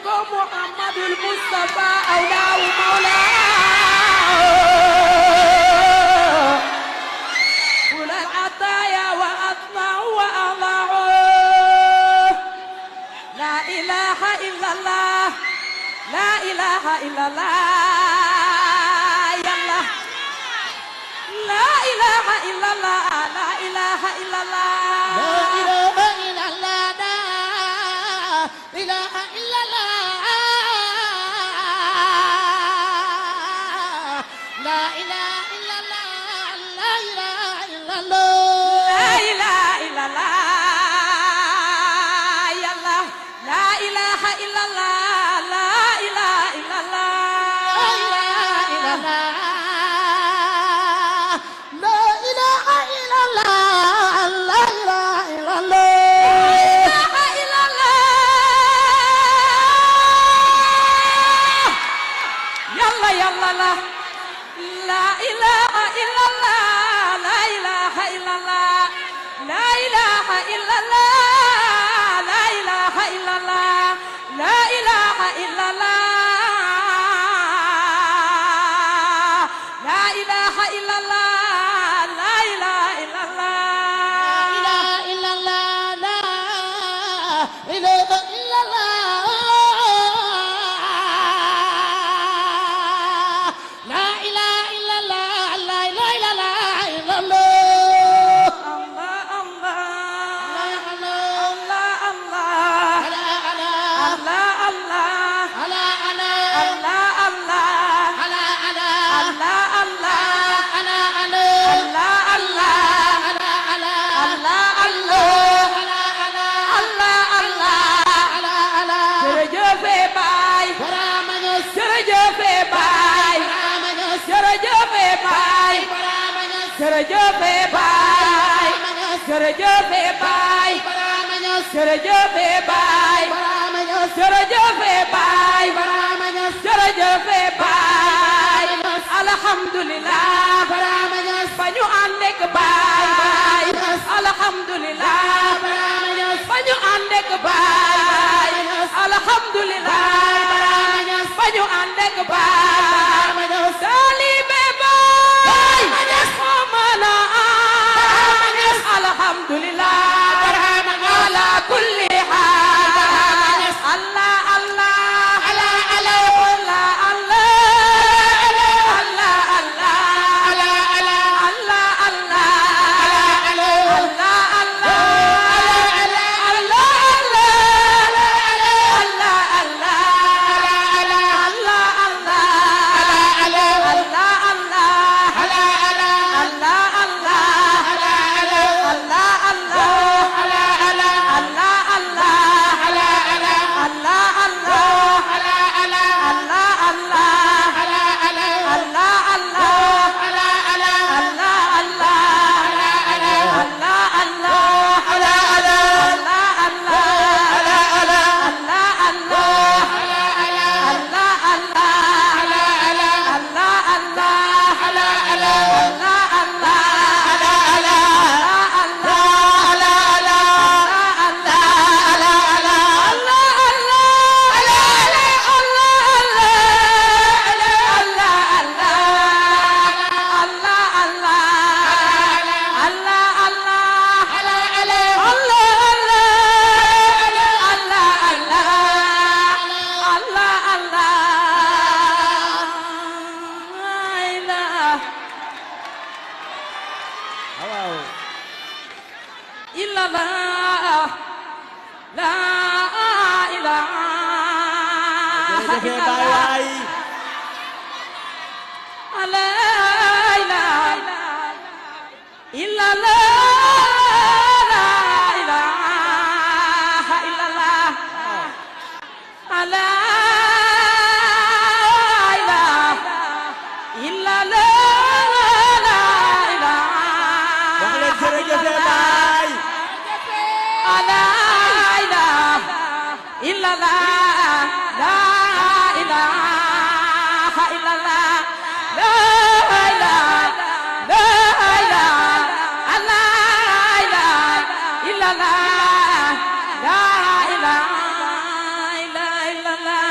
محمد المصطفى أولاه مولاه كل العطايا وأطمع وأضع لا إله إلا الله لا إله إلا الله يلا لا إله إلا الله لا إله إلا الله لا إله إلا الله لا إله إلا الله لا إله إلا الله لا إله إلا الله لا إله إلا الله يلا لا إله إلا الله لا إله إلا الله لا إله إلا الله لا إله إلا الله لا إله إلا الله يلا يلا لا لا إله إلا الله لا إله إلا الله لا إله إلا الله لا إله إلا الله لا إله إلا الله لا إله إلا الله لا إله إلا الله لا إله إلا الله لا إله إلا الله لا إله إلا الله لا إله إلا الله الله الله الله الله الله الله الله الله الله الله الله الله alhamdulillah ba ñu ànd ak baay alhamdulillah ba ñu ànd ak baay alhamdulillah ba ñu ànd ak baay taalibe baay moo mën a am alhamdulillah ala kulli haal allah allah allah allah la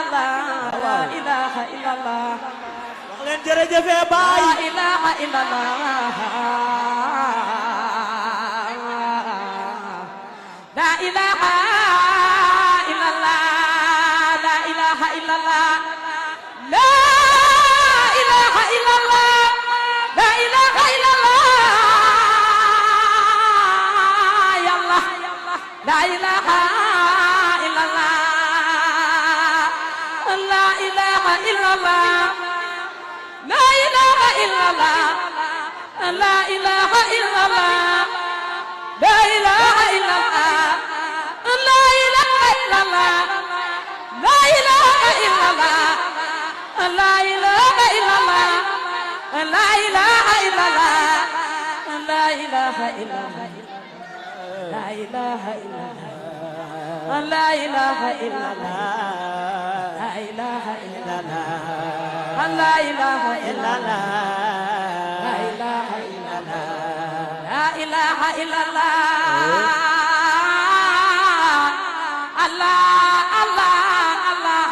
illallah la ilaha illallah wax leen jërëjëf baay la ilaha illallah la ilaha illallah la ilaha illallah la ilaha illallah la ilaha illallah yallah la ilaha illallah la ilaha illallah la ilaha illallah la ilaha illallah la ilaha illallah la ilaha illallah la ilaha illallah la ilaha illallah la ilaha illallah la ilaha illallah la ilaha illallah la ilaha illallah la ilaha illallah la ilaha illallah la ilaha illallah la ilaha illallah Allah Allah Allah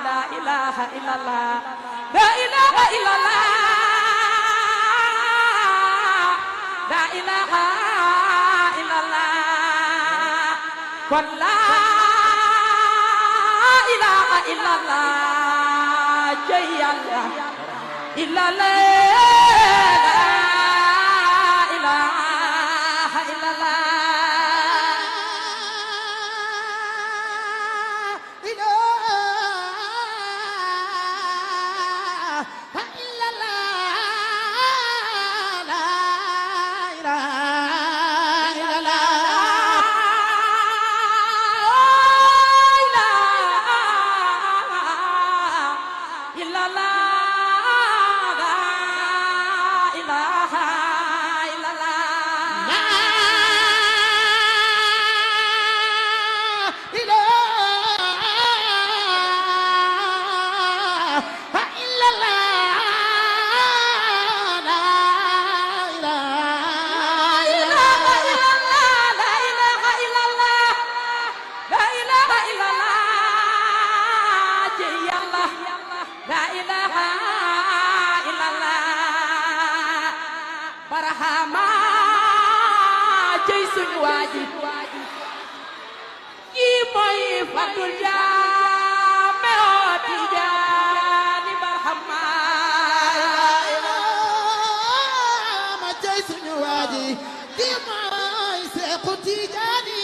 la ilaha illallah la ilaha illallah la ilaha illallah kon la ilaha illallah jey Yàlla illallah la ilaha illallah Barhama cey suñu waaji kii mooy Fadul Jaame oo Tijaani Barhama ma cey suñu waaji kii mooy Seexu Tijaani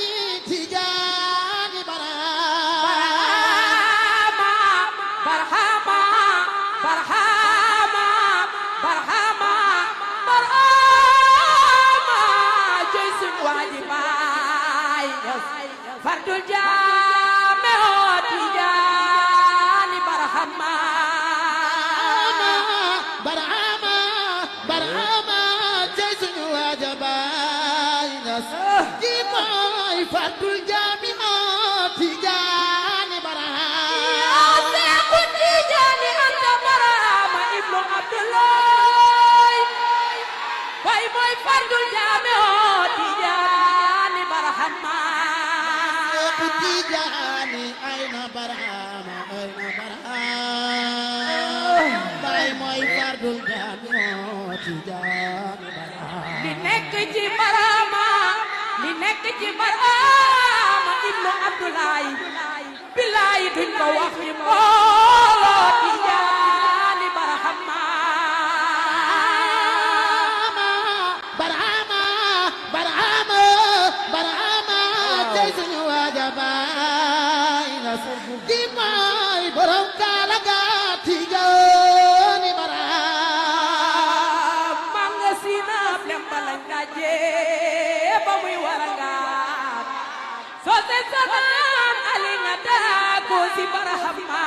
Tijaani Barhama Barhama Barhama Barhama Fardul Jaame oo Tijaani Barhama Barhama Barhama cey suñu waaja Baay Ñas ki mooy Fardul Jaame oo Tijaani Barhama Seexu Tijaani Anta Barhama ibnu Abdullahi bay mooy Fardul Jaame oo Tijaani Barhama Tijaani ayna Barhama ayna Barhama Baay mooy Fardul Jaami oo Tijaani Barhama li nekk ci Barhama li nekk ci Barhama ibnu Abdullahi billahi duñ ko wax ci mbooloo Tijaani Barhama Barhama Barhama Barhama tey suñu waaja Baay Ñas di mooy borom kaala ga Tijaani Barhama manga sina plembala ngaje ba muy warangaat so se sanan ali ngata ko si Barhama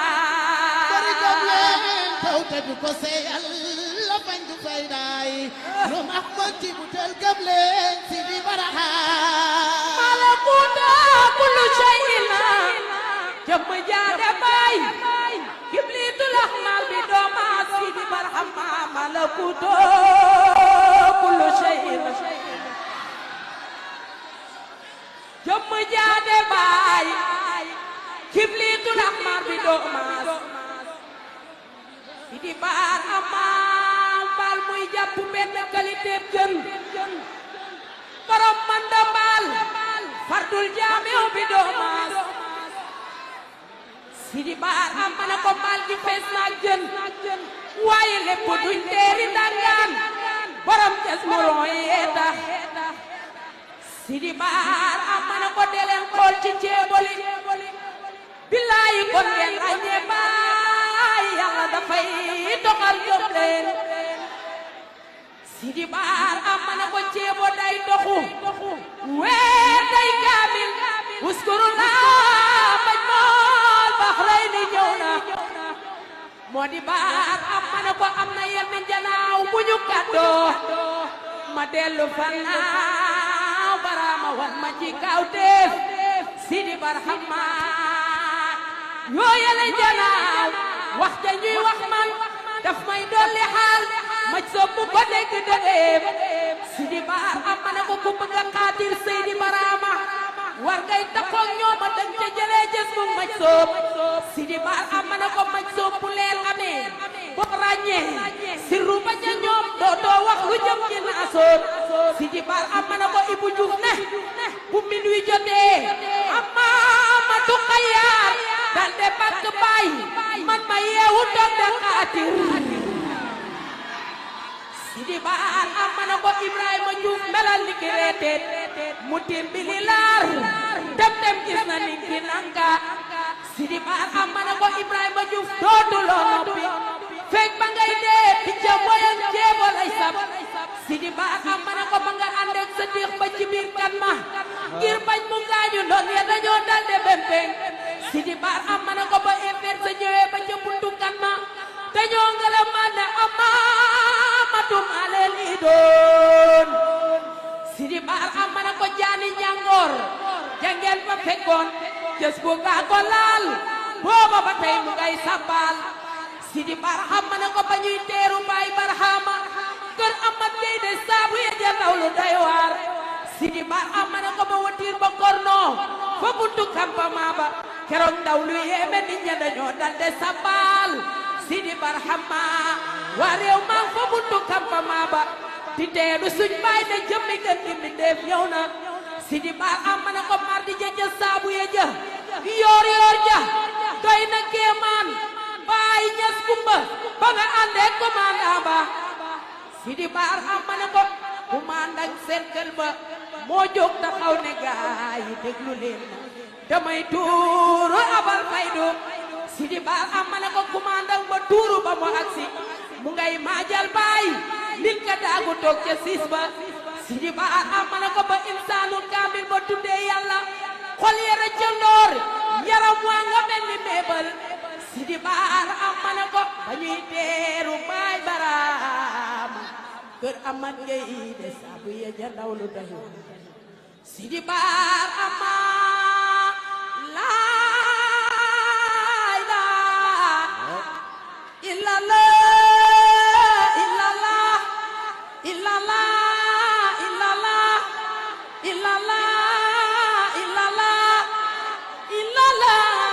bari gam leen taw te du ko seyal la bañ du fay daay lu max ma ci butel gam leen si di Barhama malakuta kullu shay'in jëm jaade bay kiblitul ahmal bi dooma si di Barhama malakuta kullu shay'in jëm jaade bay kiblitul ahmal bi dooma ardul jaamiu bi doomaas Sidi Baar am mana ko mal di fees naag jën waaye lépp duñ teeri dangaan borom jas moron yee tax Sidi Baar am mana ko deleen xool ci ceeboli billaahi kon ngeen ràññee baay yàlla dafay doxal gëm leen Sidi Baar am mana ko ceebo day doxu wee day kaamil uskuru laa bañ mool Baxrayni ñëw na moo di Baar am mana ko am na yenn janaaw bu ñu kàddoo ma dellu fanaaw baraama wan ma ci kawteef Sidi Barhama yoo yele janaaw wax ja ñuy wax man daf may dolli xaal ma soppu ko dégg dëggeem Sidi Baar am mana ko ku bëgg a xaatir Seydi Barhama war ngay taxoog ñoom a dañ ca jëlee jës mu maj soob Sidi Baar am mana ko maj soob bu leen amee boo ràññee sirru ba ca ñoom doo wax lu jëm ci naasoon Sidi Baar am mana ko Ibu Juuf ne bu minuit jotee amma tu xayaar dal de bakk baay man ma yeewu toog de xaatir Sidi Baar am mana ko Ibrahima Juuf melal ni ki reeteet mu timbili laar dem gis na ni ki nanka Sidi Baar am mana ko Ibrahima Juuf dootuloo noppi fekk ba ngay dee picca moyen ceebo lay sab Sidi Baar am mana ko ba nga ànd ak sa diix ba ci biir kan ma ngir bañ mu gaañu ndoon ya dañoo dal de bempeng Sidi Baar am mana ko ba infeer sa ñëwee ba ca buntu kan ma dañoo ngala man ne amaamatum aleel i doon Sidi Baar am mana ko jaani njàngoor jangeen fa fekkoon jës bu ngaa ko laal booba ba tey mu ngay sabbal Sidi Baar am mana ko ba ñuy teeru baay Barhama kër amat gay de saabu ya jandaw lu doy waar Sidi Baar am mana ko ba watiir ba korno fa buntu campement ba keroog ndaw lu yéeme nit ña dañoo dal de sabbal Sidi Barhama waa réew maa fa buntu campement ba di teeru suñ baay ne jëmmi gën gi mi def ñëw na Sidi Baar am mana ko mardi ja saabu ya ja yoor ja doy na kéemaan baay ñas kumba ba nga àndee commandant ba Sidi Baar am mana ko commandant cercle ba moo jóg taxaw ne gaay yi déglu leen damay tuuru abal faydu Sidi Baar am mana ko commandant ba tuuru ba mu aksi mu ngay maajal baay nit ka daagu toog ca siis ba Sidi Baar am mana ko ba insaanul kaamil ba tuddee yàlla xol yara ca ndoor yaram waa nga mel ni meebal Sidi Baar am mana ko ba ñuy teeru baay Barhama kër amat ngay de saabu ya jandaw lu doy Sidi Baar am